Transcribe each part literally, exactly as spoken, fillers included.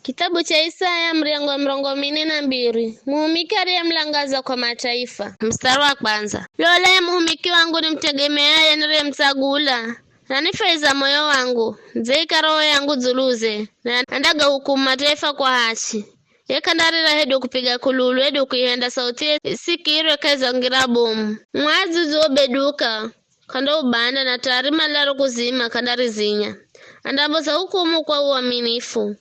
Kitabu cha Isaya, mrengo wa mirongo mine na mbiri. Muhumiki ariyemulangaza kwa mataifa. Mstari wa kwanza. Lola ye muhumiki wangu nimtegemeaye, niriyemutsagula, nanifaiza moyo wangu, ndziika roho yangu dzuluze, na andagahukumu mataifa kwa hachi. Ye k'andarira hedu kupiga kululu, hedu kuihenda sauthi isikirwe kahi za ngira bomu. Mwadzi udziwobeduka, k'andaubanda, na tari malaro kuzima k'andarizinya. Andamboza hukumu kwa uaminifu.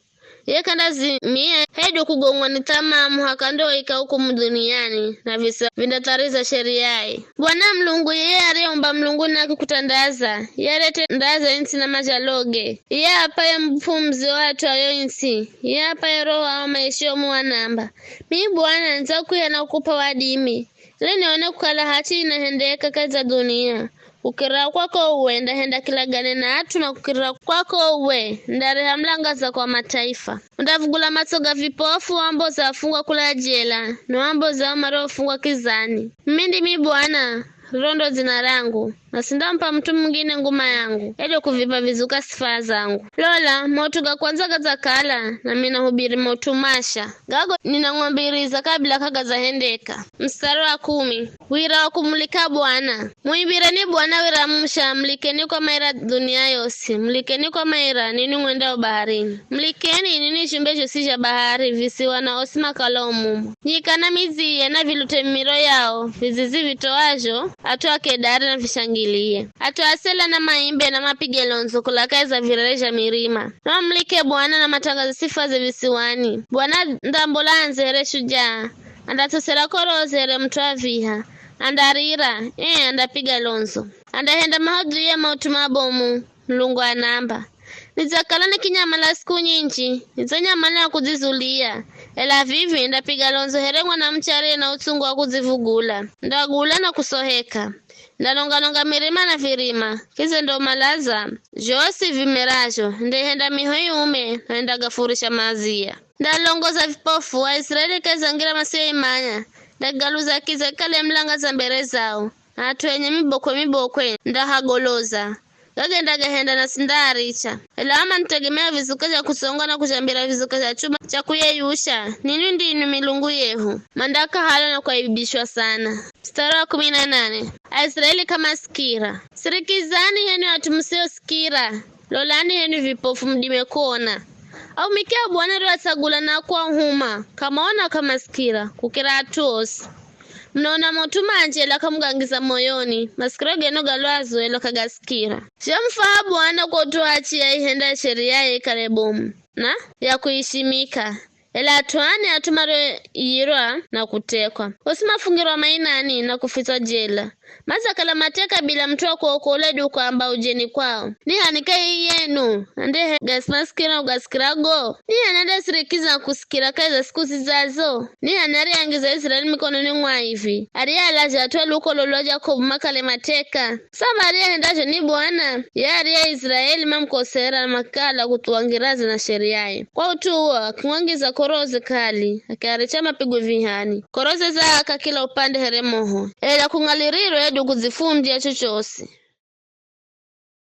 Ye k'andazimia hedu kugongwa ni thamaa muhaka ndoika hukumu dhuniani, na visiwa vindathariza sheriaye. Bwana Mulungu, yeye ariyeumba mulungu na kukutandaza, yeye ariyetendaza intsi na majaloge, yeye apaye mupumuzi wa at'u a yo intsi, yeye apaye roho ao maishio muwanamba. Mi Bwana, nidzakwiha na kukup'a wadimi, ili nione kukala hachi inahendeka kahi za dhunia. Kukirira kwako uwe, ndahenda kilagane na at'u, na kukirira kwako uwe, ndareha mulangaza kwa mataifa. Undavugula matso ga vipofu, wamboza afungwa kula jela, na wamboza ao mariofungwa kizani. Mimi ndimi Bwana, riro ndo dzina rangu, na sindamup'a mut'u mungine nguma yangu, hedu kuvip'a vizuka sifa zangu. Lola, maut'u ga kwandza gadzakala, nami nahubiri maut'u masha. Gago ninang'wambiriza kabila k'agadzahendeka. Mstari wa kumi. Wira wa kumulika Bwana. Muimbireni Bwana wira musha, mulikeni kwa maira dhunia yosi, mulikeni kwa maira ninwi mwendao baharini. Mulikeni ninwi zhumbe zhosi zha bahari, visiwa na osi makalao mumo. Nyika na midziye na vilute mimiro yao, vizizi vitoazho, at'u a Kedari na vishangilie. At'u a Sela na maimbe na mapige londzo kula kahi za virere zha mirima. Na mamulike Bwana na matangaze sifa ze visiwani. Bwana ndambola andze here shujaa, andatsosera koroze here mut'u aviha. Andarira, ee, andapiga londzo. Andahenda maho dzuu ya maut'u mabomu, Mulungu anamba. Nidzakala nikinyamala siku nyinji, nidzanyamala na kudzizulia. Ela vivi ndapiga londzo here mwanamuche ariye na utsungu wa kudzivugula. Ndagula na kusoheka. Ndalonga-longa mirima na virima, kize ndo malaza, zhosi vimerazho, ndehenda miho iume, na nindagafurisha maazia. Ndalongoza vipofu, Aisiraeli kahi za ngira masioimanya, ndagaluza kiza kikale mulangaza mbere zao, na at'u enye mibokwe-mibokwe, ndahagoloza. Gagenda gahenda na sindaaricha. Ela ao manitegemea vizuka zha kusonga na kuzhambira vizuka zha chuma cha kuyeyusha, ninwi ndinwi milungu yehu. Mandakahalwa na kuaibishwa sana. Mstari wa kumi na nane. Aisiraeli k'amasikira. Sirikizani henu at'u musiosikira. Lolani henu vipofu mudime kuona. Ahumiki a Bwana ariwatsagula na kuahuma, k'amaona k'amasikira, kukira at'u osi. Munaona maut'u manji ela k'amugangiza moyoni, masikiro genu ga lwazu ela k'agasikira. Zhamufwaha Bwana kwa ut'u hachi yaihenda sheriaye ikale bomu, na ya kuishimika. Ela at'u ani at'u marioyirwa na kutekwa. Osi mafungirwa mainani na kufitswa jela. Madzakala mateka bila mut'u wa kuokola hedu kuamba ujeni kwao. Ni h'ani kahi yenu, andehe gasi masikira na kugasikira go? Ni h'ani andesirikiza na kusikira kahi za siku zidzazo? Ni h'ani ariangiza Israeli mikononi mwa aivi, arialazha at'u a lukolo lwa Jakobu makale mateka? Samba ariahendazho ni Bwana, ye aria Israeli mamukosera na makala kuthuwa ngiraze na sheriaye. Kwa ut'u uwo akimwangiza koroze kali, akiarecha mapigwe vihani. Koroze zaaka kila upande here moho, ela kung'aliriro hedu kudzifundya chochosi.